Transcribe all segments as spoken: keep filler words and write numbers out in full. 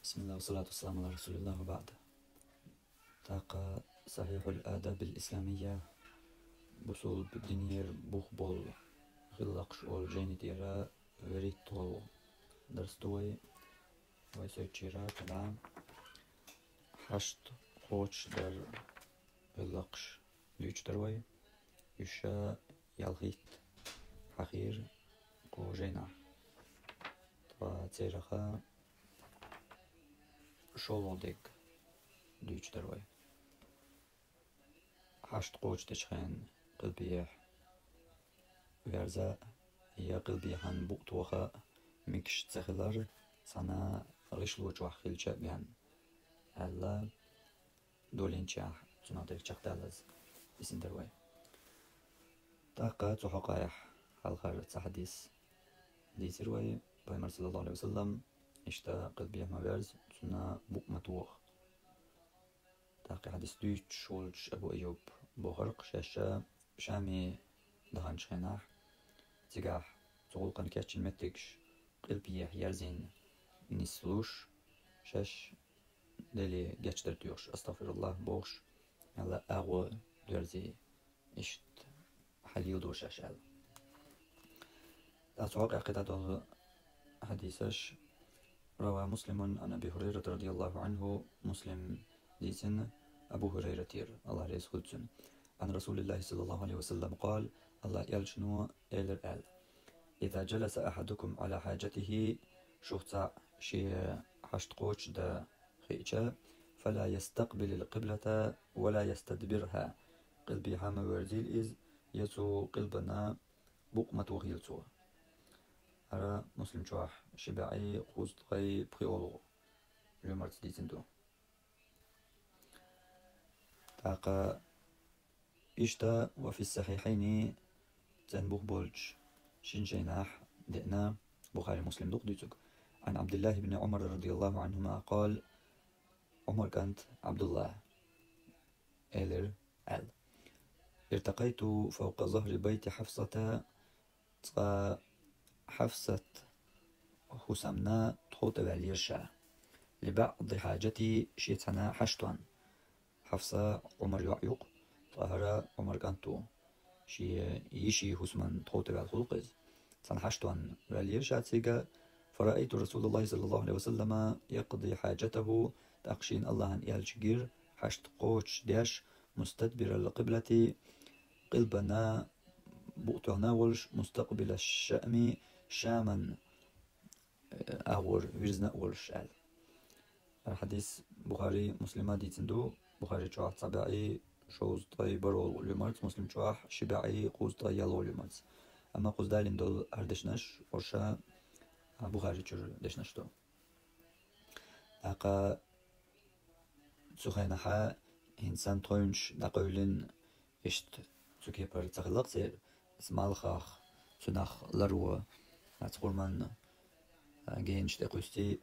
بسم الله والصلاة والسلام على رسول الله وبعد. ТӀаккха صحيح الآداب الإسلامية, бусулба динера бух болу гӀиллакхаш олу жайни тӀера вуьрхӀитталгӀа дарс ду вай. Вай соьцучера кхидӀа хьашт кхочушдар гӀиллакхаш дуьйцуш дара вай. Уьш ша ялхитта хьахийра кху жайнахь. Ткъа царех шолгӀа дерг дуьйцуш дара вай. Хьашт кхочушдечу хенахь къилбехьа верза я къилбехьан букъ тоха мегаш ца хилар цхьана гӀишло чохь хилча а бен, аьлла, долийначохь цунах дерг чекхдалаза дисина дара вай. ТӀаккха цу хьокъехь хьалхара цхьа хьадис дийцира вай, Пайхамар, саллаллаху Ӏалайхи ва саллам, иштта къилбехьа ма верза, цунна букъ ма тоха. ТӀаккха хьадис дуьйцуш волчу Абу Айюб бохург, шаьш Шаме даханчу хенахь, цигахь цу гӀуллакхна кечйина меттигаш къилбехьа ерзийна нислуш, шаьш Деле гечдар тоьхуш, астагӀфируллахӀ бохуш, аьлла, агӀо доьрзий, иштта хьалийла ду шаьш аьлла. ТӀаккха цу хьокъехь кхидӀа долу хьадисаш: روى مسلم عن أبي هريرة رضي الله عنه, Муслима дийцина Абу Хурайратера, АллахӀ реза хуьлда цунна, عن رسول الله صلى الله عليه وسلم قال, АллахӀан элчано элира аьлла: إذا جلس أحدكم على حاجته, шух цхьаъ шен хьашт кхочушдан хиъча, فلا يستقبل القبلة ولا يستدبرها, къилбехьа ма верзийла иза, я цу къилбана букъ ма тохийла цо. ХӀара Муслим чохь ши бӀе кхузткъе пхиолгӀа лоьмарца дийцина ду. ТӀаккха иштта وفي الصحيحين, цӀена бух болчу шина жайнахь деана, Бухари, Муслим ду-кх дуьйцург, عن عبد الله بن عمر رضي الله عنهما قال, Ӏумар кӀант Ӏабдулла элира аьлла: ارتقيت فوق ظهر بيت حفصة, цкъа Хьафсат хӀусамна тхов тӀе ваьллера ша, لبعض حاجتي, шен цхьана хьаштонна. Хьафса Ӏумаран йоӀ ю-кх, ткъа хӀара Ӏумар кӀант ву. Шен йишин хӀусамна тхов тӀе ваьлла хуьлу-кх иза. Цхьана хьаштонна ваьллера ша цига. فرأيت رسول الله صلى الله عليه وسلم يقضي حاجته, тӀаккха шена АллахӀан элча гира хьашт кхочушдеш, مستدبر القبلة, къилбана букъ тоьхна а волуш, مستقبل الشام, Шаман, э, агӀор вирзина а волуш аьлла. ХӀара хьадис Бухари, Муслима дийцина ду, Бухари чохь цхьа бӀе шовзткъе бархӀолгӀа лоьмарца, Муслим чохь ши бӀе кхузткъе ялхолгӀа лоьмарца. Амма кхуза далийна долу хӀара дешнаш, уьш а Бухари чуьра дешнаш ду. ТӀаккха цу хенахь хӀинца тхойнаш дӀакъевлина, иштта цу кепара ца хилла-кх церан, иза малхах, цунах ларо, цхьа хурман, а, генаш тӀе кхуьссий,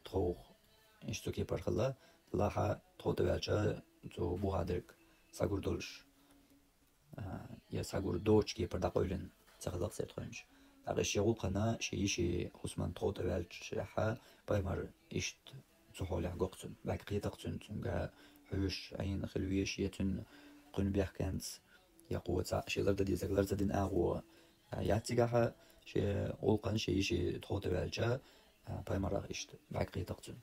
тховха, иштта цу кепара хилла, делахь а тхов тӀе ваьлча цу бухахь дерг схьагур долуш, а, я схьагур доцчу кепара дӀакъевлина ца хилла-кх церан тхойнаш. ТӀаккха шен гӀуллакхана шен йишин хӀусамна тхов тӀе ваьллачул тӀаьхьа Пайхамар иштта цу хьолехь го-кх цунна, бӀаьрг кхета-кх цуьнан, цуьнга хьоьжуш, Ӏийна хила везаш, я цуьнан кхуьнан бехкенца, я кхо цхьаъ шен лардан дезарг лар ца дина агӀо, а, яц цигахь, шен гӀуллакхана шен йишин тхов тӀе ваьлча, а, Пайхамарах иштта бӀаьрг кхета-кх цуьнан.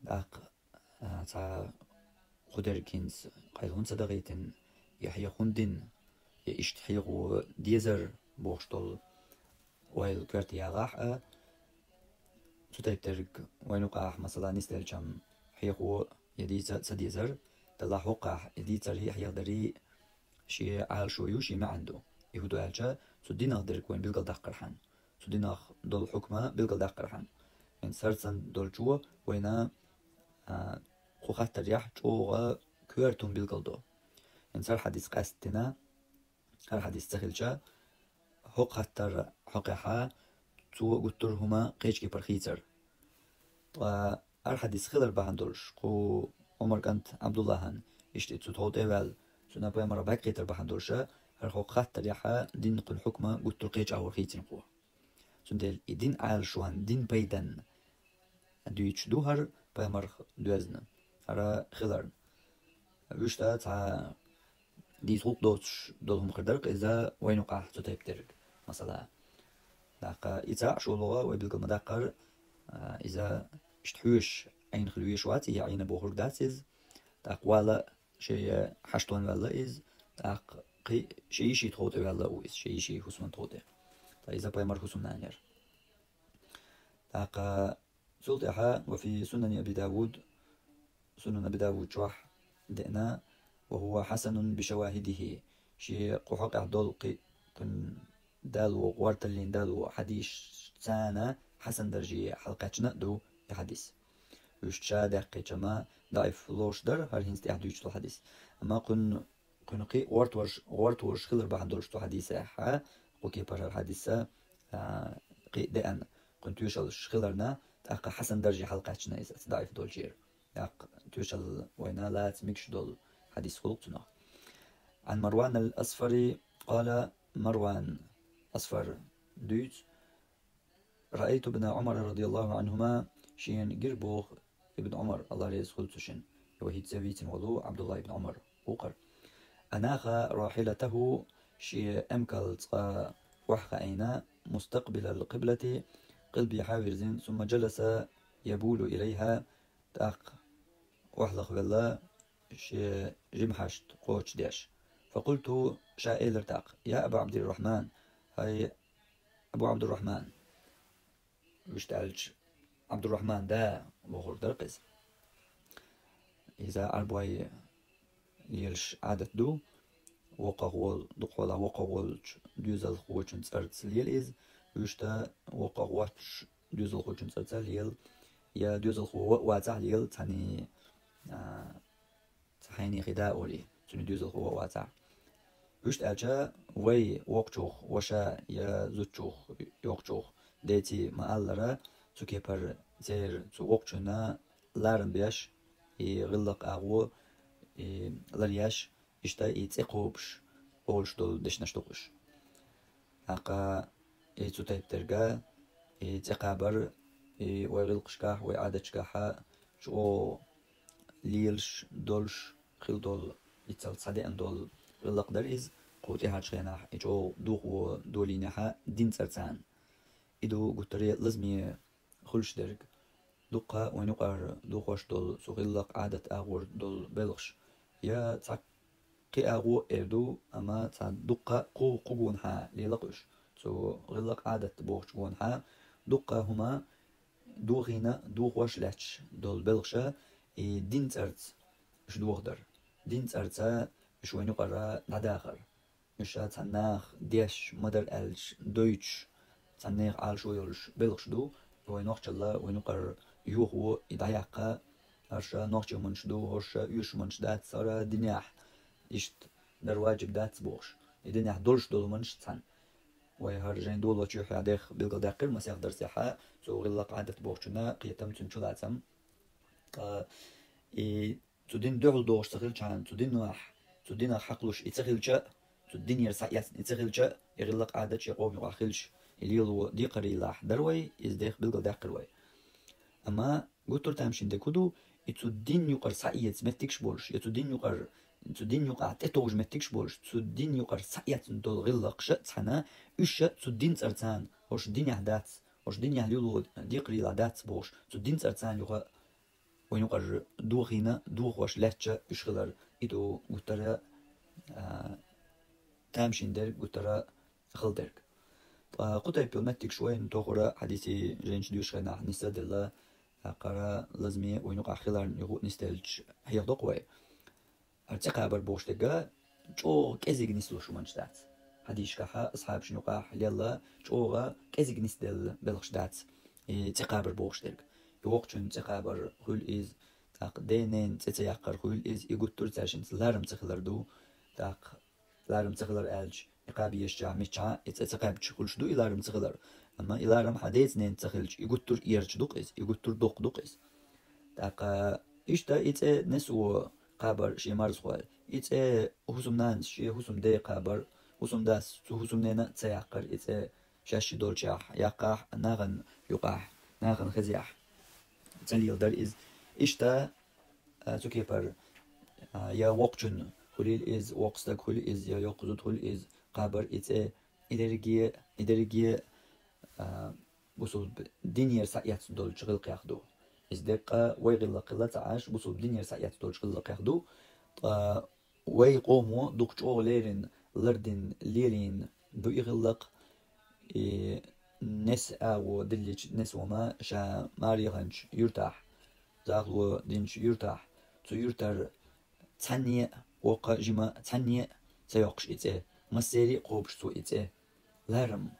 ТӀаккха а, цхьа кху дерг хӀинца къайла хӀунда ца дахийтина, я хьеха хӀунда дина, я иштта хьехо дезара бохуш долу ойла коьрта ягӀахь а, цу тайпа дерг вайна юкъахь, масала, нисделча-м хьехо я дийца а ца дезара, делахь хӀокхахь и дийцаре а, хьехадаре а шен Ӏалашо ю, шен маьӀна ду. И хӀун ду аьлча, цу динах дерг вайна билгалдаккхархьама, цу динах долу хьукма билгалдаккхархьама. ХӀинца хӀара санна долчо вайна, а, кху хаттарехь чӀогӀа коьрта хӀума билгалдо. ХӀинца хӀара хьадис къаьсттина, хӀара хьадис ца хилча, хӀокху хаттаран хьокъехь цо гуттар а хӀума кхечу кепара хийцар. Ткъа хӀара хьадис хилар бахьана долуш, кху Ӏумар кӀант Ӏабдуллахьан иштта и цу тхов тӀе а ваьлла, цуьнан Пайхамарах бӀаьрг кхетар бахьана долуш, хӀара хӀокху хаттарехь динан кхуьнан хьукма гуттар а кхечу агӀор хийцина кхо. Цундела и дин Ӏалашонна, дин пайданна, дуьйцуш ду хӀара пайхамарах доьзна, хӀара хиларна. Вуьшта цхьа дийца гӀуллакх доцуш долу хӀума хир дара-кх иза вайна юкъахь цу тайпа дерг, масала. ТӀаккха и цхьаъ шолгӀа вай билгал ма-даккхара, а, иза иштта хьоьжуш Ӏийна хила везаш вац, и Ӏийна бохург дац иза. ТӀаккха вала шен хьаштон ваьлла иза, тӀаккха кхин шен йишин тхов тӀе ваьлла ву иза, шен йишин хӀусаман тхов тӀе. Ткъа иза пайхамар хӀусамнана яра. ТӀаккха цул тӀаьхьа: «وفي سنن أبي داود», Сунан Аби Давуд чохь деана: «وهو حسن بشواهده», шен кху хьокъехь долу кхин, кхин дало, гӀорталлин дало хьадисашца хьасан дарже хьалакхаьчна а ду и хьадис. Уьш ша даьккхича ма даӀиф лоруш дара хӀара хӀинца тӀехь дуьйцуш долу хьадис. Амма кхин, кхин кхин гӀортош, гӀортош хилар бахьана долуш цу хьадисехь, кху кепара хьадиса, а, кхин деана, кхин тоьшаллаш хиларна, тӀаккха хьасан дарже хьалакхаьчна иза, даӀиф долчуьра. ТӀаккха тоьшалла вайна лаца мегаш долу хьадис хуьлу-кх цунах. عن مروان الأصفر قال: Марван Асфар дуьйцу: «رأيت ابن عمر رضي الله عنهما», шена гира боху Ибн Ӏумар, АллахӀ реза хуьлда цу шинна, и вай хӀинца вийцина волу Ӏабдулла ибн Ӏумар ву-кх хӀара. «أناخ راحلته», шен эмкал цкъа охьахаийна, «مستقبل القبلة», къилбехьа вирзина, «ثم جلس يبول إليها», тӀаккха охьалахвелла шен жимхьашт кхочушдеш. «فقلت», ша элира тӀаккха: «يا أبا عبد الرحمن», хӀай Абу Ӏабдуррахьман, вуьшта аьлча, Ӏабдуррахьман да бохург дара-кх иза. Иза Ӏарбой лелаш Ӏадат ду, воккхагӀа волу, дукхахьолахь воккхагӀа волчу доьзалхочун цӀарца лела иза, вуьшта воккхагӀа воцчу доьзалхочун цӀарца лела, я доьзалхо ван а вацахь лела, цхьаьний, а, цхьаьний хи да олий, цуьнан доьзалхо ван а вацахь. Вуьшта аьлча, вай воккхачух ваша я зудчух йоккхачух деций ма-аллара, цу кепара церан цу воккхачунна ларам беш, и гӀиллакх-агӀо, и ларъеш, иштта и цӀе кхобуш олуш долу дешнаш ду-кх уьш. ТӀаккха и цу тайпа дерг, и цӀе кхабар, и вай гӀиллакхашкахь, вай Ӏадаташкахь чӀогӀа лелаш долуш хила долу, иццалц схьадеана долу гӀиллакх дара иза, кху тӀаьхьарчу хенахь и чӀогӀа дохо долийнехь дин цӀарца. И ду гуттар а лазаме хуьлуш дерг. Дуккха вайн юкъара дохош долу цу гӀиллакх-Ӏадат агӀор долу белхаш. Я цхьа кхин агӀо а эр ду, амма цхьа дуккха кху, кху гонахьа лела-кх уьш. Цу гӀиллакх-Ӏадат бохучу гонахьа дуккха хӀума дохийна, дохош лаьтташ долу белхаша, и дин цӀарца уьш дохадар. Дин цӀарца уьш вайн юкъара дӀадахар. Уьш цхьана наха деш ма-дарра аьлча дойтуш, цхьаннех Ӏалашо йолуш белхаш ду, вай нохчалла, вайн юкъара юхо и дӀаяккха, хӀорш нохчийн хӀуманаш ду, хӀорш оьшуш хӀуманаш дац, хӀара динехь иштта дар ваджиб дац бохуш. И динехь долуш долу хӀуманаш цхьаьна. Вай хӀара жайн долочу хьадех билгалдаьккхира масех дарсехьа, цу гӀиллакх-Ӏадат бохучунна кхетам, цуьнан чулацам. Ткъа и цу дин дуьхьал догӀуш ца хилчхьана, цу динах, цу динах хьакхалуш и ца хилча, цу динера схьаэцна и ца хилча, и гӀиллакх-Ӏадат шен къоман юкъахь хилча, и лело декхарийлахь дара вай, иза дех билгалдаьккхира вай. Амма гуттар а тамашийна дерг хӀун ду, и цу дин юкъара схьаэца меттигаш болуш, я цу дин юкъара, цу дин юкъахь тӀетовжа меттигаш болуш, цу дин юкъара схьаэцна долу гӀиллакхаш а цхьаьна, уьш а цу дин цӀарца, хӀорш динехь дац, хӀорш динехь лело декхарийлахь дац бохуш, цу дин цӀарца юха вайн юкъара дохийна, дохош лаьтташ уьш хилар, и ду гуттар а, а, тамашийна дерг, гуттар а хала дерг. Ткъа кху тайпа йолу меттигаш вайна тохара хьадисийн жайнаш доьшучу хенахь нисделла, тӀаккха хӀара лазаме вайн юкъахь хиларна юха а нисделча хьехадо-кх вай. ХӀара цӀе кхабар бохуш дерг чӀогӀа кӀезиг нислуш хӀуманаш дац. Хьадисашкахь асхьабашна юкъахь лелла чӀогӀа кӀезиг нисделла белхаш дац и цӀе кхабар бохуш дерг. И воккхачун цӀе кхабар хуьлу иза, тӀаккха ден-ненан цӀе ца яккхар хуьлу иза, и гуттар а цаьршинца ларам ца хилар ду, тӀаккха ларам ца хилар аьлча, и кхаба езачохь миччахьа и цӀе ца кхаьбча хуьлуш ду и ларам ца хилар. Амма и ларам хьан деца-ненаца ца хилча, и гуттар а эрча ду-кх иза, и гуттар а доккха ду-кх иза. ТӀаккха иштта и цӀе несо кхабар шен марзхой. И цӀе хӀусамнанас шен хӀусамде кхабар, хӀусамдас цу хӀусамнена а ца яккхар, и цӀе шаьш ши долчохь яккхахь, нахана юкъахь, нахана хезехь, ца леладар из. Иштта, а, цу кепара, а, я воккхачун хуьлийла из, воккха стаг хуьлийла из, я йоккха зуда хуьлийла из, кхабар и цӀе, и дерриге, и дерриге, а, бусулба динера схьаэцна долчу гӀиллакхех ду. Иза деккъа вай гӀиллакх хилла ца Ӏаш, бусулба динера схьаэцна долчу гӀиллакхех ду. Ткъа вай къомо дукха чӀогӀа леррина, лардина, лелийна ду и гӀиллакх. И несо аво диллича, несо ма ша мареханчу юьртахь, захало динчу юьртахь, цу юьртара цхьанне а, воккха а, жима а, цхьанне а ца йоккхуш и цӀе, массерий а кхобуш цо и цӀе. Ларам,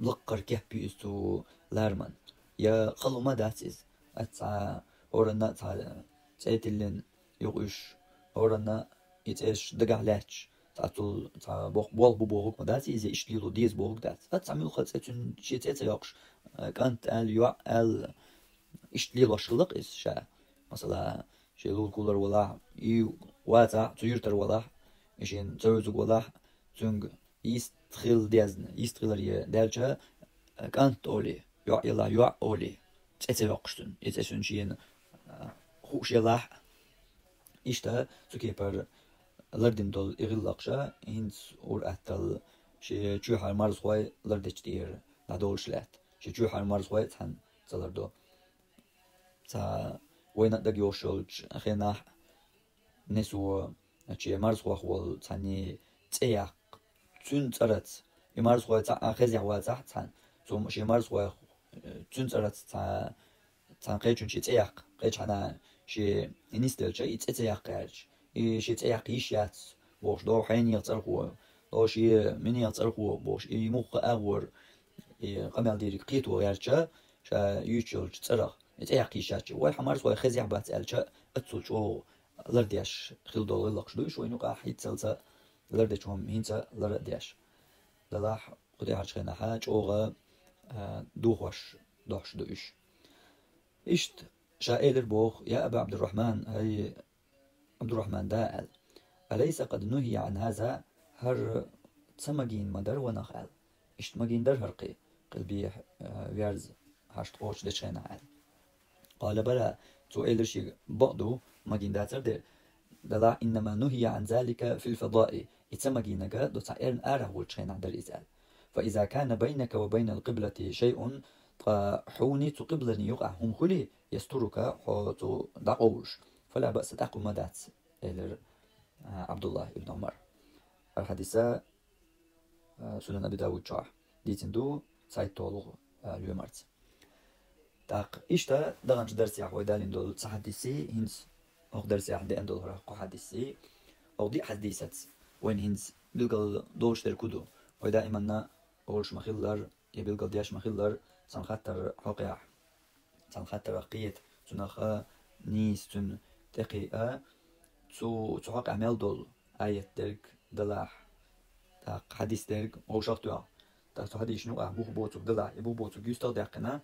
лаккхара кеп ю иза цу лараман. Я хала хӀума дац иза. Аса цхьа хӀоранна а цхьа цӀе тиллина юкъа уьш, хӀоранна а и цӀеш дагахь лаьтташ, цхьа цул цхьа бох-, болх бу бохург ма дац иза, иштта лело деза бохург дац. Аса цхьа муьлхха цӀе цуьнан шен цӀе ца йоккхуш, кӀант аьлла, йоӀ аьлла, иштта лелош хилла-кх иза ша. Масала, шен лулахь-кулара валахь, и вацахь, цу юьртара валахь, и шена ца вевзарг валахь, цуьнга йист хила дезна, йист хиларе даьлча, кӀант олий, йоӀ елахь, йоӀ олий, цӀе ца йоккхуш цуьнан, и цӀе цуьнан шена, а, хууш елахь. Иштта цу кепара лардина долу и гӀиллакхаш, хӀинца ур-атталла шен чоьхьара марзхой лардечу тӀера дӀадолуш лаьтта. Шен чоьхьара марзхой а цхьаьна ца лардо. Цхьа вайна а дагайогӀуш йолчу хенахь несо, шен марзхойх волу цхьанний цӀе яккха, цуьнан цӀарца, и марзхой цхьаъ а хезехь вацахь цхьаьна, цо шен марзхойх, э, цуьнан цӀарца цхьа, цхьана кхечуьнан шен цӀе яккха, кхечхьана шен и нисделча, и цӀе ца яккха гӀерташ, и шен цӀе яккха йиш яц бохуш, догӀу хьенех цӀархо, догӀу шен минех цӀархо бохуш, и муха агӀор, и къамел дийриг кхето гӀертача, ша юьйцуш йолчу цӀарах, и цӀе яккха йиш яц. Вай хьан марзхой хезехь бац аьлча, аццул чӀогӀа лардеш хила долу гӀиллакхаш ду уьш вайна юкъахь, хӀинццалца лардечу хӀума хӀинца лар а деш. Делахь, кху тӀаьхьарчу хенахь чӀогӀа, а, дохош, дохьуш ду уьш. Иштта ша элира боху: «Я Аба Абдуррахман, хӀай Абдуррахман да», — аьлла. «Алайса къад нухия ан хаза, хӀара ца магийна ма дара ванах?» — аьлла. Иштта магийна дара хӀара кхин, къилбехьа, а, верза, хьашт кхочушдечу хенахь аьлла. Къала бала, цо элира шега: «Бакъ ду, магийна дацара дера. Делахь, иннама нухия ан залика фил фадаи, и ца магийнарг до цхьа эрна арахь волчу хенахь дара иза», — аьлла. «Фа иза кана байнака ва байнал къиблати шайъун, ткъа хьуна цу къиблани юкъахь хӀума хуьлий, ястурука, хьо цо дӀакъовлуш, фала баъса, тӀаккха хӀума дац», — элира, а, Абдуллах ибн Умар. ХӀара хьадис а, а, Сунан Аби Давуд чохь дийцина ду, сайт толгӀа, а, лоьмарца. ТӀаккха иштта даханчу дарсехь вай далийна долу цхьа хьадисий, хӀинца хӀокху дарсехь деана долу хӀара кхо хьадисий, хӀокху диъ хьадисаца вайна хӀинца билгал долуш дерг хӀун ду? Вай даиманна олуш ма-хиллара, я билгал деш ма-хиллара, цхьана хаттаран хьокъехь, цхьана хаттарах кхета, цунах а нийса цуьнан тӀекхиа, цу, цу хьокъехь мел долу аят дерг далахь, тӀаккха хьадис дерг вовшах а тоьхна. ТӀаккха цу хьадисна юкъахь бух боцург далахь, и бух боцург юьстах а даьккхина,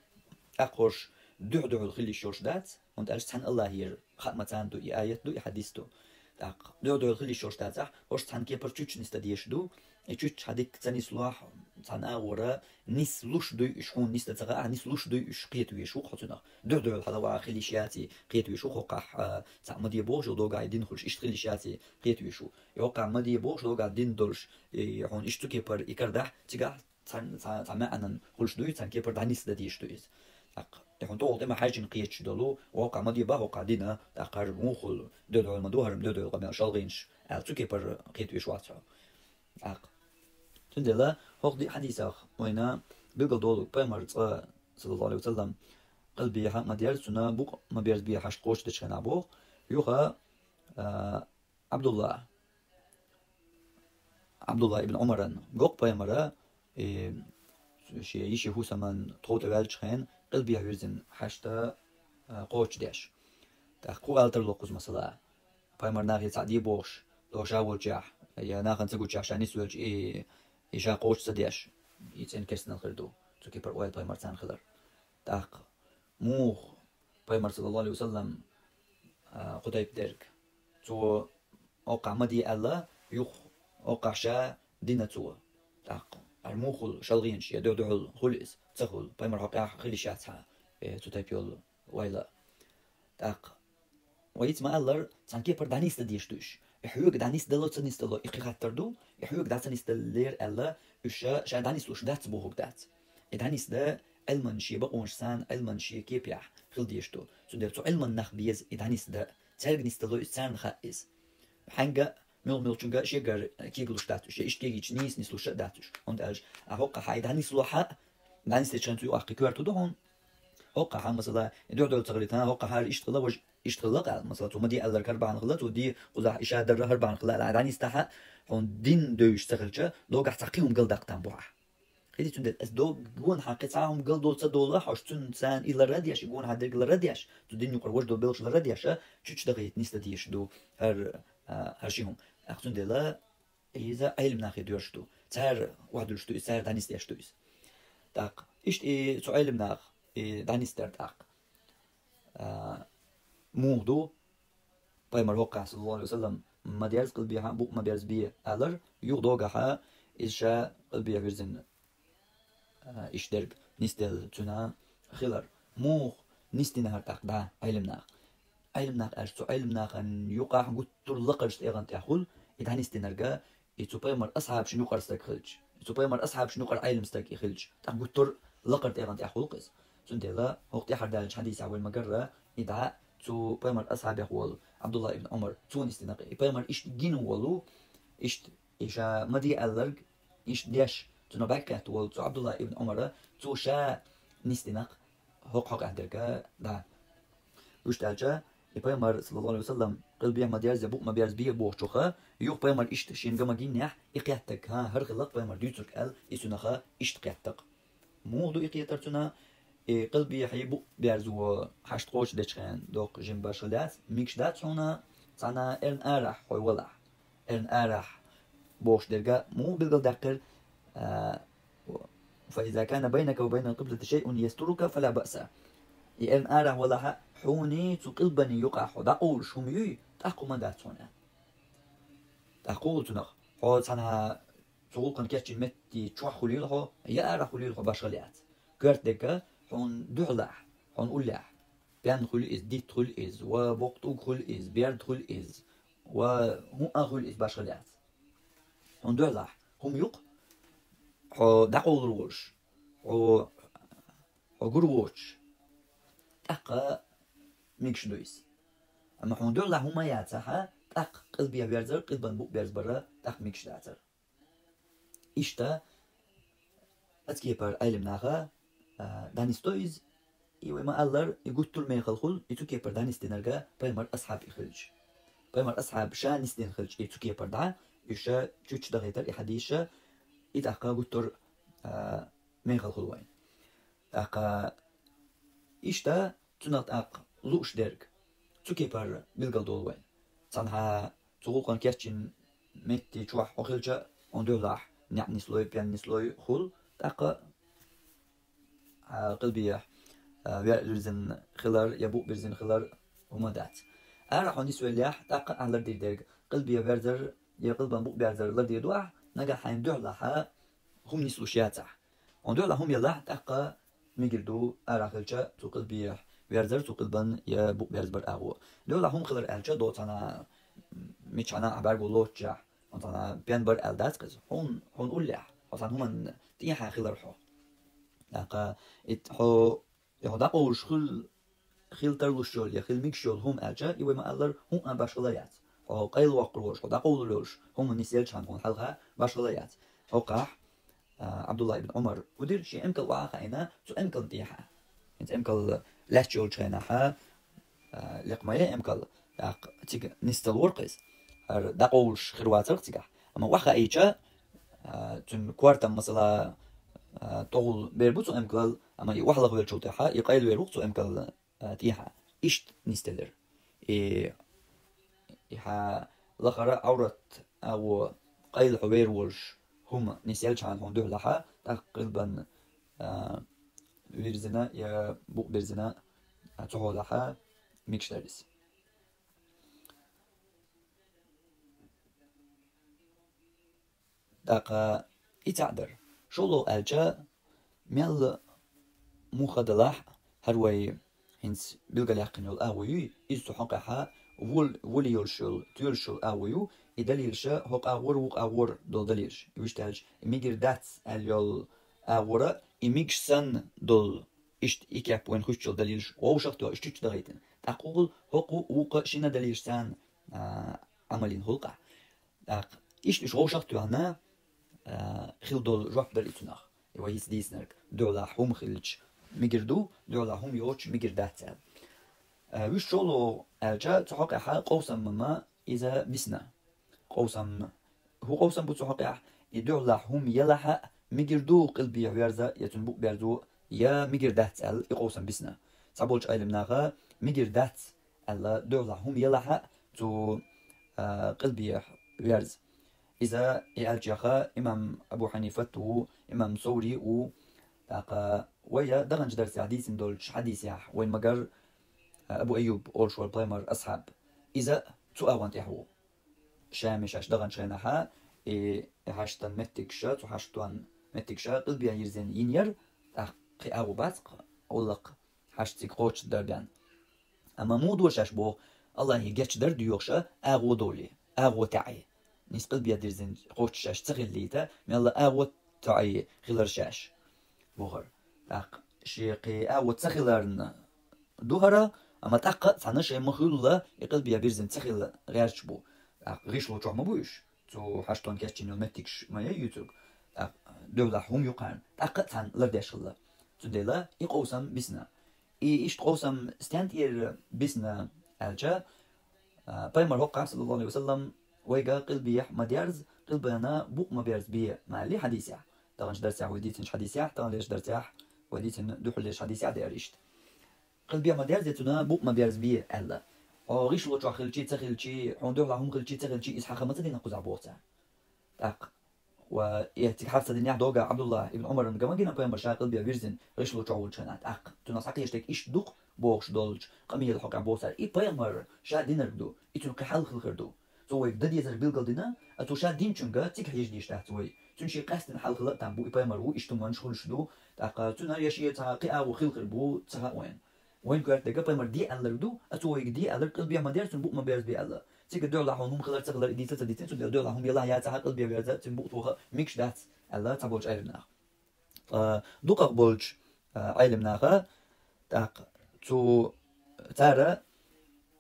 тӀаккха хӀорш дуьхь-дуьхьал хила йиш йолуш дац, хӀунда аьлча цхьана АллахӀера хаа ма царна ду, и аят ду, и хьадис ду. ТӀаккха дуьхь-дуьхьал хила йиш йолуш дацахь, хӀорш цхьана кепара чуьчу нисдан дезаш ду, и чуьчу хьан дика ца нислохь, цхьана агӀора нислуш дуй уьш, хьуна нисдан ца хаахь, нислуш дуй уьш, кхета везаш ву-кх хьо цунах. Дуьхь-дуьхьал хьала ваха хила йиш яций, кхета везаш ву-кх хӀокхахь, а, цхьаъ ма де бохуш йолу догахь и дин хуьлуш, иштта хила йиш яций, кхета везаш ву. И хӀокхахь ма де бохуш догахь дин долуш, и хьуна иштта цу кепара и карадахь, цигахь цхьана, цхьа, цхьа маьӀнан хуьлуш дуй, цхьана кепара дӀанисдан дезаш ду иза. ТӀаккха, и хьуна тӀехула тӀе ма хьаьжжина кхеташ долу, хӀокхахь ма де боху хӀокхахь дина, тӀаккха хӀара муха хуьлу, дуьхь-дуьхьал ма ду хӀара, дуьхь-дуьхьал къамел шалгӀинчу, аьлла, цу кепара кхета везаш вац хьо. ТӀаккха. Цундела хӀокху диъ хьадисах вайна билгал долу, пайхамар цкъа, саллаллаху алейхи ва саллам, къилбехьа ма дерза, цуьнан букъ ма берзабе хьашт кхочушдечу хенахь боху, юха, а, Абдулла, Абдулла ибн Умаран го-кх пайхамара, и, шен йиши хӀусаман тхов тӀе ваьллачу хенахь къилбехьа вирзина хьашт, а, кхочушдеш. ТӀаккха хӀун ала тарло кхуза, масала? Пайхамар нахе цхьаъ де бохуш, догӀу ша волчехь, я нахана ца гучехь ша нисвелча, и, и ша кхочуш ца деш, и цӀена керстанал хир ду, цу кепара ойла пайхамар царна хилар. ТӀаккха муха пайхамар, саллаллаху алейхи ва саллам, а, кху тайпа дерг? Цо хӀокхахь ма де аьлла, юха хӀокхахь ша дина цо. ТӀаккха хӀара муха хуьлу, шалгӀенаш я дуьхь-дуьхьал хуьлу иза, ца хуьлу, пайхамар хьокхехь хила йиш яц хьан, э, цу тайпа йолу ойла. ТӀаккха вайца ма-аллара, цхьан кепара дӀанисда дезаш ду уьш. И хьоьга дӀанисдало, ца нисдало, и кхин хаттар ду, и хьоьга дӀа ца нисдаллера аьлла, уьш ша дӀанислуш дац бохург дац. И дӀанисда Ӏилман шен бакъонаш санна, Ӏилман шен кепехь хила дезаш ду. Цундела цу Ӏилман нах беза и дӀанисда. Цаьрга нисдало иза, царна хаьа иза. Хьаьнга мел-мелчунга шегара кегалуш дац уьш, иштта кегийча нийса нислуш а дац уьш. ХӀунда аьлча, а хӀоккхахьа и дӀанисло хьа, дӀанисдечу хенахь цу юкъахь кхин коьрта ду хьуна. ХӀоккхахьа, масала, и дуьхьа-дуьхьал ца хилийта, хӀоккхахьара иштта хилла, важа иштта хилла къал. Масала, цо ма де аьлларг хӀара бахьана хилла, цо де кхузахь и ша дарра хӀара бахьана хилла аьлла, дӀанисдахьа, хьуна дин девзаш ца хилча, догахь цхьа кхин хӀума галдаккха там бу хьа. Хиди цундела ас дог гонахьа кхин цхьа хӀума галдолу ца долу, хьожа цунна царна и ларра а деш, и гонахьа дерг ларра а деш, цу дин юкъара важа долу белхаш ларра а деш, чучу дахийта нисда дезаш ду хӀара, а, хӀара ши хӀума. ТӀаккха цундела иза Ӏелам нахе доьрзуш ду. Цара охьадуьллуш ду иза, цара дӀанисдеш ду иза. ТӀаккха иштта и цу Ӏелам наха и дӀанисдар тӀаккха, а, муха ду, пайхамар хӀоккхахь, саллаллаху Ӏалайхи ва саллам, ма дерза къилбехьа, букъ ма берзабе алар, юха догахьа иза ша къилбехьа вирзина, а, иштта дерг нисделла цуьнан хилар. Муха нисдина хӀара тӀаккха дӀа Ӏелам наха? Ӏелам нах аьлча, цу Ӏелам нахана юкъахь гуттар а лакхарчу тӀегӀан тӀехь хуьлу и дӀанисдинарг, и цу пайхамар асхьабашна юкъара стаг хилча, и цу пайхамар асхьабашна юкъара Ӏелам стаг и хилча, тӀаккха гуттар а лакхара тӀегӀан тӀехь хуьлу-кх иза. Цундела хӀокху тӀаьхьара даьллачу хьадисехь вайна ма-гарра, и дӀа цу пайхамар асхьабех волу Ӏабдулла ибн Ӏумар, цо нисдина-кх и. И пайхамар иштта гина волу, иштта и ша ма де аьлларг иштта деш, цунах бӀаьрг кхетта волу цу Ӏабдулла ибн Ӏумара, цо ша нисдина-кх хӀокху хьокъехь дерг дӀа. Вуьшта аьлча, и пайхамар, саллаллаху Ӏалайхи ва саллам, къилбехьа ма дерза, букъ ма берзабе бохучуха, юха пайхамар иштта шена ган ма гинехь, и кхеттарг, хӀан, хӀара хилла-кх пайхамар дуьйцург аьлла, и цуьнах иштта кхетта-кх. Муха ду и кхетар цуьнан? И къилбехьий букъ берзо хьашт кхочушдечу хенахь доккха жима башхалла яц, мегаш дац хьуна, цхьана эрна арахь хьо валахь. Эрна арахь бохуш дерг муха билгалдаьккхира, а, «فإذا كان بينك وبين القبلة شيء يسترك فلا بأس». И эрна арахь валахьа, хьуний цу къилбанний юкъахь хьо дӀакъовлуш хӀума юй, тӀаккха хӀума дац хьуна. ТӀаккха хӀун цунах? Хьо цхьана цу гӀуллакхана кечйина метте чохь хуьлийла хьо, я арахь хуьлийла хьо, башхалла яц. Коьрта дерг хьуна дуьхьалахь, хьуна уллехь. Пен хуьлу иза, дитт хуьлу иза, ва боккха тӀулг хуьлу иза, берд хуьлу иза, ва хӀун а хуьлу иза, башхалла яц. Хьуна дуьхьалахь хӀума ю-кх, хьо дӀакъовлур волуш, хьо, хьо гур воцуш, тӀаккха мегаш ду иза. Амма хьуна дуьхьалахь хӀума яцахьа, тӀаккха къилбехьа верзар, къилбан букъ берзабар тӀаккха мегаш дацар. Иштта, оцу кепара Ӏелам наха, а, дӀанисдо иза, и вай ма-аллара, и гуттар а мехала хуьлу, и цу кепара дӀанисдинарг пайхамар асхьаб и хилча. Пайхамар асхьаб ша нисдина хилча, и цу кепара дӀа, уьш чучча дахийтар и хьадисаш, и тӀаккха гуттар а, а, мехала хуьлу вайн. ТӀаккха иштта цунах тӀаккха лууш дерг цу кепара билгалдолу вайн. Цхьанхьа цу гӀуллакхана кечйина метте чохь хьо хилча, хьуна дуьхьалахь неӀ нислой, пен нислой хуьлу, тӀаккха, а, къилбехьа, а, ве-, вирзина хилар я букъ бирзина хилар хӀума дац. Арахь хьо нисвеллехь, тӀаккха ахь лардийр дерг, къилбехьа верзар я къилбан букъ берзар лардийр ду ахь, нагахь хьайна дуьхьалахьа хӀума нислуш яцахь. Хьуна дуьхьалахь хӀума ялахь, тӀаккха мегар ду арахь хилча цу къилбехьа верзар, цу къилбан я букъ берзабар агӀо. Дуьхьалахь хӀума хилар аьлча, доцана мичхьана а бӀаьрго лоцучехь, хьуна цхьана пен бар аьлла дац-кх иза. Хьуна, хьуна уллехь, хьо цхьана хӀуманна тӀехьа хилар хьо. ТӀаккха и хьо, и хьо дӀакъовлуш хуьлу, хила тарлуш йолу я хила мегаш йолу хӀума аьлча, и вай ма-аллара, хӀуъа башхалла яц. Хьо къайлавоккхур волуш, хьо дӀакъовлур йолуш, хӀума нисъелчхьана хьуна хьалха башхалла яц. ХӀокхахь, а, Ӏабдулла ибн Ӏумар хӀун дира, шен эмкал охьа а хаийна, цу эмкална тӀехьа. ХӀинца эмкал лаьтташ йолчу хенахьа, а, лекха ма яй эмкал, тӀаккха цига нисдалора-кх иза. ХӀара дӀакъовлуш хир вацара-кх цигахь. Амма охьахаийча, а, цуьнан кортам, масала, а, тӀогӀул бер бу цу эмкалал, амма и охьалахвеллачул тӀаьхьа и къайлавер ву-кх цу эмкал а, тӀехьа. Иштта нисделира. И, и хьан лахара Ӏаврат агӀо къайла хьо вер волуш хӀума нисъелчхьана хьуна дуьхьалахьа, тӀаккха къилбан, а, вирзина я букъ бирзина, а, цу хьолахьа мегаш дара иза. ТӀаккха и цхьаъ дара. ШолгӀа аьлча, мел муха далахь, хӀара вай инс билгалъяьккхина йола агӀо юй, иза цу хьокъехьа вул-, вули йолуш йола, тоьлуш йола агӀо ю, и далилаш хӀокху агӀор, вукху агӀор долу далилаш. И вуьшта аьлча, и мигар дац аьлла йолу агӀора, и мигаш санна долу, иштта и кеп вайна хуьттуш йолу далилаш вовшах а тоьхна, иштта чу дахийтина. ТӀаккха хӀокху, хӀокху вукху шина далилаш царна, а, Ӏамал йина гӀуллакхахь. ТӀаккха иштта уьш вовшах а тоьхна, а, хила долу жоп дара и цунах. И вай хӀинца дийцинарг. Дуьхьалахь хӀума хилча мигар ду, дуьхьалахь хӀума йоцуш мигар дац аьлла. А, вуьш чӀогӀа аьлча, цу хьокъехьа къовсам ма иза бисна. Къовсам. ХӀун къовсам бу цу хьокъехь? И дуьхьалахь хӀума елахь а мигар ду къилбехьа верза, я цуьнан букъ берзо, я мигар дац аьлла, и къовсам бисна. Цхьаболчу Ӏелам наха мигар дац аьлла, дуьхьалахь хӀума елахь а цу, а, къилбехьа верза. Иза и аьллачех имам Абу Хьанифат ву, имам Соври ву, тӀаккха вай даханчу дарсехь дийцина долчу хьадисехь вайн магар, а, Абу Айюб олуш вара пайхамар асхьаб. Иза цу агӀон тӀехь ву. Шаме шаьш даханчу хенахьа, и, и хьаштан меттигаш, цу хьаштан меттигаш къилбехьа йирзина йина яра, тӀаккха кхин агӀо бац-кх, гӀуллакх хьашт цига кхочушдарбен. Амма муха дора шаьш боху, Аллахье гечдар доьхуш агӀо долий, агӀо таӀий. Нис къилбехьа дирзина кхочуш шаьш ца хиллийта, мелла агӀо таӀий хилар шаьш, бохура. ТӀаккха шен кхин агӀо ца хиларна ду хӀара, амма тӀаккха а цхьана шайн ма-хуьллу и къилбехьа бирзина ца хила гӀерташ бу. ТӀаккха гӀишло чохь ма бу уьш. Цу хьаштон кечйина йолу меттигаш ма яй юьйцург. ТӀаккха дуьхьалахь хӀума ю кхарна. ТӀаккха а цхьаьна лардеш хилла. Цундела и къовсам бисна. И иштта къовсам стен тӀера бисна аьлча, а, пайхамар хӀокхахь, саллаллаху Ӏалайхи ва саллам, вайга къилбехьа ма дерза, къилбехьана букъ ма берзабе, ма аьллий хьадисехь. Таханчу дарсехь вай дийцинчу хьадисехь, таханлерчу дарсехь вай дийцина дуьхьаллерчу хьадисехь деара иштта. Къилбехьа ма дерза, цуьнан букъ ма берзабе аьлла. Хьо гӀишло чохь хилчий, ца хилчий, хьуна дуьхьалахь хӀума хилчий, ца хилчий, иза хьан ха ма ца дина кхузахь боху цара. ТӀаккха, ва и цига хьафса динехь догӀа Ӏабдуллахь ибн Ӏумаран га ма гина пайхамар ша къилбехьа вирзина гӀишло чохь волчу хенахь. ТӀаккха цунах схьакхеташ дерг иштта ду-кх бохуш долчу къамелан хьокъехь боху цара. И пайхамар ша динарг ду, и цуьнан кхин хьал хилхар ду. Цо вайга дан дезарг билгал дина, а цо ша динчуьнга цига хьежа дезаш дац вай. Цуьнан шен къаьстина хьал хила а там бу, и пайхамар ву, иштта хӀуманаш хуьлуш ду, тӀаккха цуьнан я шен цхьа кхин агӀо хилхар бу, ца хаьа вайна. Вайн коьрта дерг пайхамар де аьлларг ду, а цо вайга де аьлларг къилбехьа ма дерза, цуьнан букъ ма берзабе аьлла. Цига дуьхьалахь хӀума хилар ца хилар и дийца ца дийцина, цундела дуьхьалахь хӀума елахь яцахь а, къилбехьа верза, цуьнан букъ тоха мегаш дац аьлла цхьаболчу Ӏелам наха. Ткъа дукхах болчу, а, Ӏелам наха, тӀаккха цу цара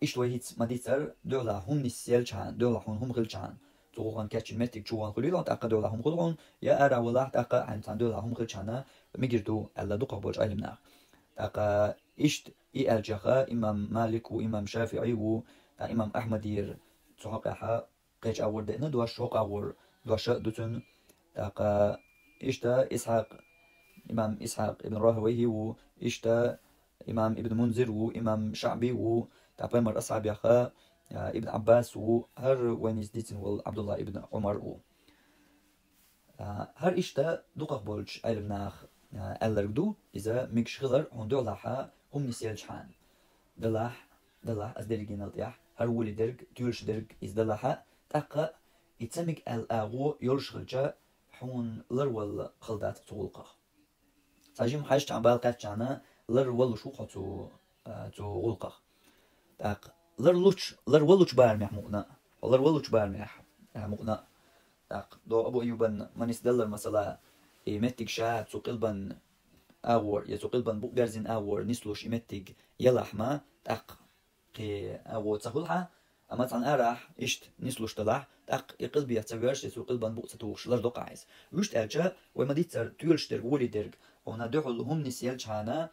иштта вай хӀинца ма-дийццара, дуьхьалахь хӀума нисъелчхьана, дуьхьалахь хьуна хӀума хилчхьана, цу гӀуллакхан кечйина меттиг чу ван хуьлийла хьуна, тӀаккха дуьхьалахь хӀума хуьлу хьуна, я ара валахь, тӀаккха хьайна цхьана дуьхьалахь хӀума хилчхьана мигар ду аьлла дукхах болчу Ӏелам наха. ТӀаккха иштта и аьллачех имам Малик ву, имам ШафиӀи ву, ткъа имам Ахьмадера цу хьокъехьа кхечу агӀор деана дош, хӀокху агӀор дош а ду цуьнан. ТӀаккха иштта Исхьакъ, имам Исхьакъ ибн РахӀавайхӀи ву, иштта имам Ибн Мунзир ву, имам ШаӀби ву, тӀаккха пайхамар асхьабех, а, Ибн Ӏаббас ву, хӀара вайна иза дийцина волу Ӏабдуллахь ибн Ӏумар ву. А, хӀара иштта дукхах болчу Ӏелам наха, а, аьлларг ду, иза мегаш хилар хьуна дуьхьалахь хӀума нисъелчхьана. Далахь, далахь, аса дерригенал тӀехь, хӀара волий дерг, тоьлуш дерг иза далахь а, тӀаккха и ца мега аьлла агӀо йолуш хилча, хьуна ларвала хала дац цу гӀуллакхах. Цхьа жима хьаьжчхьана, бала кхаьччхьана ларвалуш ву хьо цу, а, цу гӀуллакхах. ТӀаккха ларлучу, ларвалучу барамехь мукъана а, хьо ларвалучу барамехь, а, мукъана а. ТӀаккха догӀу Абу Айюбан ма нисделлара, масала, и меттиг ша цу къилбан агӀор, я цу къилбан букъ берзина агӀор нислуш и меттиг елахь ма, тӀаккха кхин агӀо ца хуьлу хьан, амма цхьана арахь иштта нислуш далахь, тӀаккха и къилбехьа ца воьрзуш, я цу къилбан букъ ца тухуш лардо-кх ахь иза. Вуьшта аьлча, вай ма-дийццара, тоьлуш дерг, волий дерг, хьуна дуьхьал хӀума нисъелчхьана,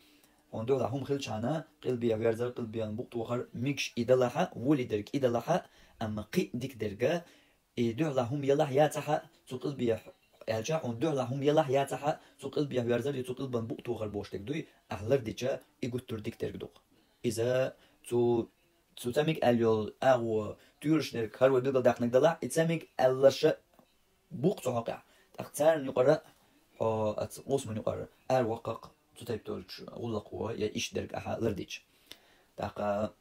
хьуна дуьхьалахь хӀума хилчхьана, къилбехьа верзар, къилбан букъ тохар мегаш и далахь а, волий дерг и далахь а, амма кхин а дика дерг, и дуьхьалахь хӀума елахь яцахь а, цу къилбехьа, аьлча, хьуна дуьхьалахь хӀума елахь яцахь а, цу къилбехьа верзар я цу къилбан букъ тохар бохуш дерг дуй, ахь лардича, и гуттар а дика дерг ду-кх. Иза цу, цу ца мега аьлла йолу агӀо тоьлуш дерг, хӀара вай билгалдаьккхинарг далахь, и ца мега аьлларш а бу-кх цу хьокъехь. ТӀаккха царна юкъара хьо оцу къовсаман юкъара араваккха-кх цу тайпа долчу гӀуллакхо я иштта дерг ахьа лардича. ТӀаккха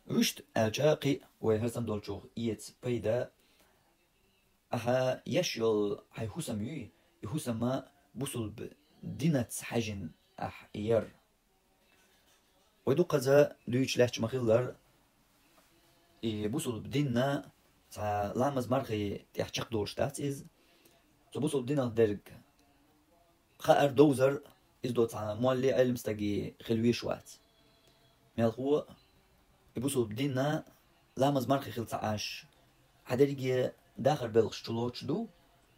вуьшта аьлча, кхин а вай хӀара санна долчух эца пайда, ахьа еш йолу хьайн хӀусам юй, и хӀусама бусулба динца хьаьжжина ахь яр. Вай дукхаза дуьйцуш лаьтташ ма-хиллара, и бусулба дин цхьа ламаз-мархий тӀехь чакхдолуш дац иза. Цу бусулба динах дерг хаар, довзар, иза до цхьа молле, Ӏелам стаге хила везаш вац. Мелхо а, и бусулба дин ламаз-мархий хила ца Ӏаш, хьан дерриге дахар белхаш чулоцуш ду,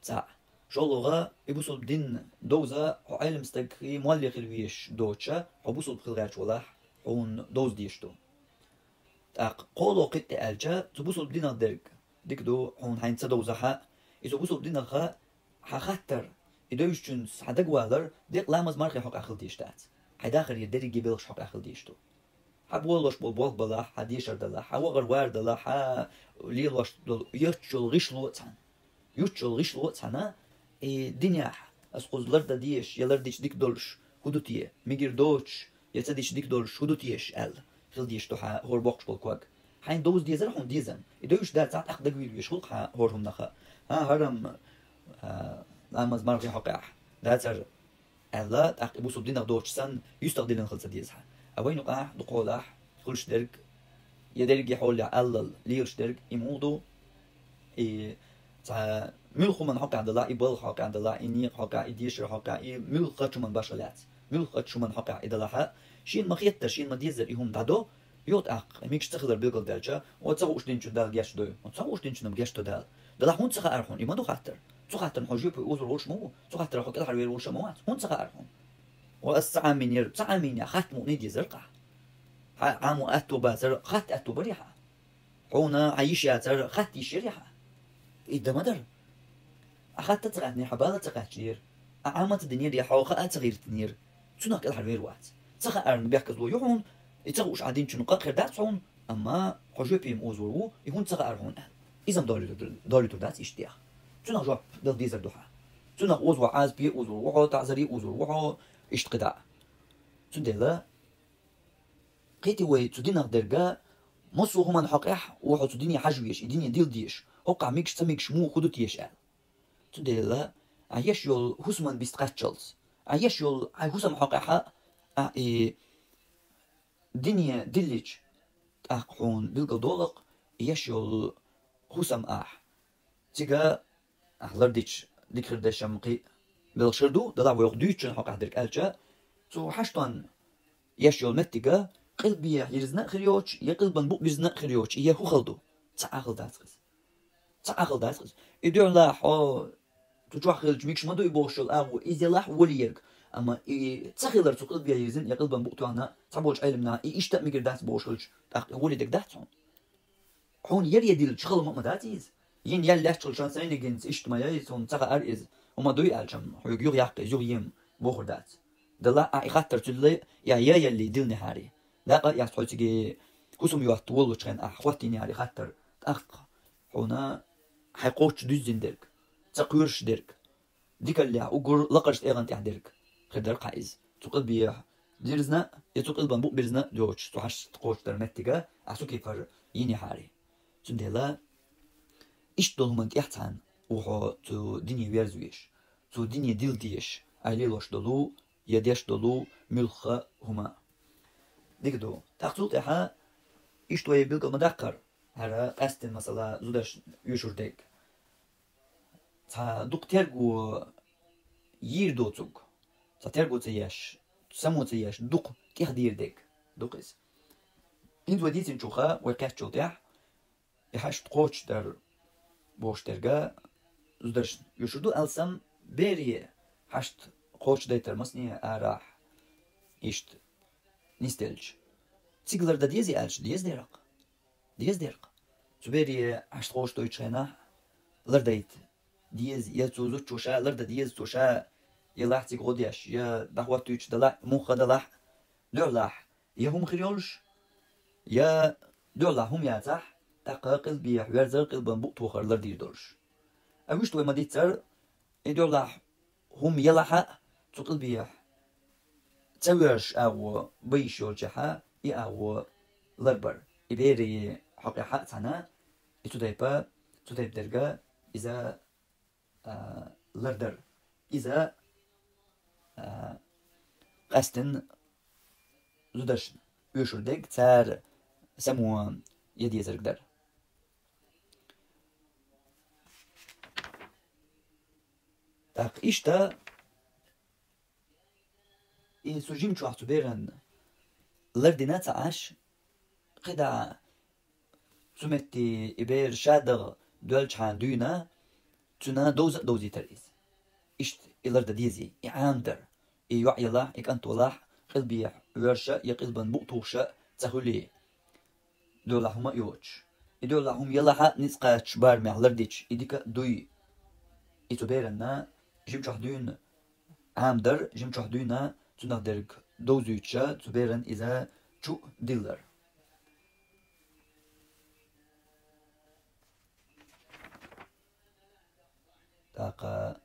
цхьаъ. ШолгӀа, и бусулба дин довза хьо Ӏелам стаг и молле хила везаш доцуша, хьо бусулба хила гӀерташ валахь, хьуна довза дезаш ду. ТӀаккха кхоалгӀа кхин а тӀе аьлча, цу бусулба динах дерг дика ду, хьуна хьайна ца довзахь а, и цу бусулба динах хьан хаттар, и девзачуьнца хьан дагавалар декъа ламаз-мархий хьокъехь хила дезаш дац. Хьайн дахарера дерриге белхаш хьокъехь хила дезаш ду. Хьан болалуш болу болх балахь, хьан дешар далахь, хьан вахар-вар далахь, хьан лелош долу, юттуш йолу гӀишло а цхьаьна. Юттуш йолу гӀишло а цхьаьна, и динехь ас кхуза лардан дезаш я лардича дика долуш хӀун ду те, мегар доцуш я ца дича дика долуш хӀун ду теша аьлла, хила дезаш ду хьан хӀора боккхуш болу ког. Хьайна довза дезара хьуна дезам. И девзаш дацахь, тӀаккха дагавийла везаш хуьлу хьан хӀора хӀуманах. ХӀан, хӀара-м, а, ламаз-мархий хьокъехь дацара аьлла, тӀаккха и бусулба динах доцуш санна, юьстах диллина хила ца деза хьан. А вайн юкъахь дукхахьолахь хуьлуш дерг, я дерриге хьолехь аллал лелаш дерг, и муха ду, и цхьа муьлхха хӀуманна хьокъехь далахь, и балха хьокъехь далахь, и некъа хьокъехь, и дешара хьокъехь, и муьлххачу хӀуманна башха лаьцна, муьлххачу хӀуманна хьокъехь и далахь а, шена ма-хеттара, шена ма-деззара и хӀума дӀадо, юха тӀаккха мегаш ца хилар билгалдаьлча, о, ца хууш динчун Дала гечдой. О, ца хууш динчун-м гечдо Дала. Делахь хӀунда ца хаьара хьуна? И ма ду хаттар. Цу хаттарна хьо жоьпе озор волуш ма ву, цу хаттарах хьо кӀелхьарвер волуш а ма вац. ХӀунда ца хаьара хьуна? О, ас ца Ӏамийнера, ца Ӏамийна, хатта мукъане дезара-кх ахь. Хьан Ӏамо аьтто бацара, хатта аьтто барий хьан? Хьуна хьан йиш яцара, хатта йиш ярий хьан? И дан ма дара. Ахь хатта ца хаьттинера, хьан бала ца кхаччинера, ахь Ӏама ца динера, я хьо хаа ца гӀиртинера, цунах кӀелхьарвер вац. Ца хаарна бехказло ю хьуна, и ца хууш Ӏа динчун къа а хир дац хьуна, амма хьо жоьпе-м озор ву, и хӀунда ца хаьара хьуна аьлла. Иза-м долуьйтур, долуьйтур дац иштта деха. Цунах жоп дала дезар ду хьан. Цунах озо Ӏазапе а озор ву хьо, таӀзаре а озор ву хьо, иштта кхидӀа а. Цундела кхетий вай цу динах дерга, массо а хӀуманна хьокъехь ву хьо цу дине хьажа везаш, и дине дилла дезаш, хӀокхахь мегаш ца мегаш муха хӀун ду теша аьлла. Цундела, ахь еш йолу хӀусаман бист кхаччалц, ахь еш йолу хьайн хӀусам хьокъехь а, ахь и дине диллича, тӀаккха хьуна билгалдолу-кх и еш йолу хӀусам ахь. Цига ахь лардича дика хир деш-м кхин а белхаш хир ду, делахь вай хӀокху дуьйцучун хьокъехь дерг аьлча, цу хьаштонна еш йолу меттига къилбехьа йирзина а хир йоцуш, я къилбан букъ бирзина а хир йоцуш, и я хӀун хала ду? Ца Ӏахала дац-кх иза. Ца Ӏахала дац-кх иза. И дуьхьалахь хьо цу чохь хилча мегаш ма ду и бохуш йолу агӀо, иза елахь а волий ерг. Амма и ца хилар цу къилбехьа йирзина я къилбан букъ тоьхна цхьаболчу Ӏелам наха и иштта а мегар дац бохуш хилча, тӀаккха и волий дерг дац хьуна. Хьуна яре диллича хала ма а ма дац иза. Йина ял лаьтташ хилча шен сайнигинца иштта ма яй, цунна ца хаьара иза. ХӀума дуй аьлча-м, хьоьга юха яккха иза, юха ен бохур дац. Делахь ахь и хаттар цуьллай, я, я яллий дилнехьарий. Дакъа а эцна хьо цига хӀусам йотта воллучу хенахь ахь хӀоттийнехьарий хаттар, тӀаккха хьуна хьайн кхоччуш дуьззина дерг, ца кхоьруш дерг, дикаллехь уггар лакхарчу тӀегӀан тӀехь дерг хир дара-кх хьан иза. Цу къилбехьа дирзина а, я цу къилбан букъ бирзина а доцуш, цу хьашт кхочушдаран меттига ахь цу кепара йинехьарий. Цундела иштта долу хӀуманна тӀехь цхьаьна ву хьо цу дине верза везаш, цу дине дилла дезаш, ахь лелош долу, я деш долу муьлхха а хӀума. Дика ду. ТӀаккха цул тӀаьхьа иштта вай билгал ма даккхара, хӀара къаьсттина масала зударшна оьшур дерг. Цхьа дукха терго йийр доцург, цхьа терго ца еш, само ца еш, дукха тӀехдийр дерг ду-кх иза. ХӀинца вай дийцинчуха вай кхеттачул тӀаьхьа и хьашт кхочушдар бохуш дерга зударшна оьшур ду, алсам бере хьашт кхочушдайтар масане арахь иштта нисделча. Цига лардан дезий аьлча, деза дера-кх. Деза дера-кх. Цу бере хьашт кхочушдойтучу хенахь лардайта деза, я цу зудчо ша лардан деза, цо ша елахь цига гӀо деш, я дӀахӀоттуьйтуш далахь, муха далахь, дуьхьалахь, я хӀума хир йолуш, я дуьхьалахь хӀума яцахь, тӀаккха къилбехьа верзар, къилбан букъ тохар лардийр долуш. А вуьшта вай ма-дийццара, и дуьхьалахь хӀума елахь а, цу къилбехьа ца воьрзуш агӀо бан йиш йолчехьа, и агӀо ларбар. И бере хьокъехь а цхьаьна, и цу тайпа, цу тайпа дерга иза, а, лардар. Иза, а, къаьсттина зударшна оьшур дерг цара само ян дезарг дар. ТӀаккха иштта и цу жимчохь цу беран лардина ца Ӏаш, кхидӀа цу метте и бер шадагӀа доьлчхьана дуьйна, цуьнан довза а довзийтар иза. Иштта и лардан дезий, и Ӏамадар, и йоӀ елахь, и кӀант валахь, къилбехьа воьрша я къилбан букъ тухуша ца хуьлий, доьлахь хӀума а йоцуш. И доьлахь хӀума елахь а, ницкъ кхаччалц барамехь лардича, и дика а дуй. И цу беранна жимчохь дуьйна Ӏамадар, жимчохь дуьйна цунах дерг довзуьйтуша, цу беран иза чу а диллар. ТӀаккха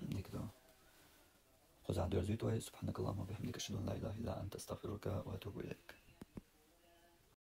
дика ду. Кхузахь доьрзуьйту вай. سبحانك اللهم وبحمدك، أشهد أن لا إله إلا أنت، أستغفرك وأتوب إليك.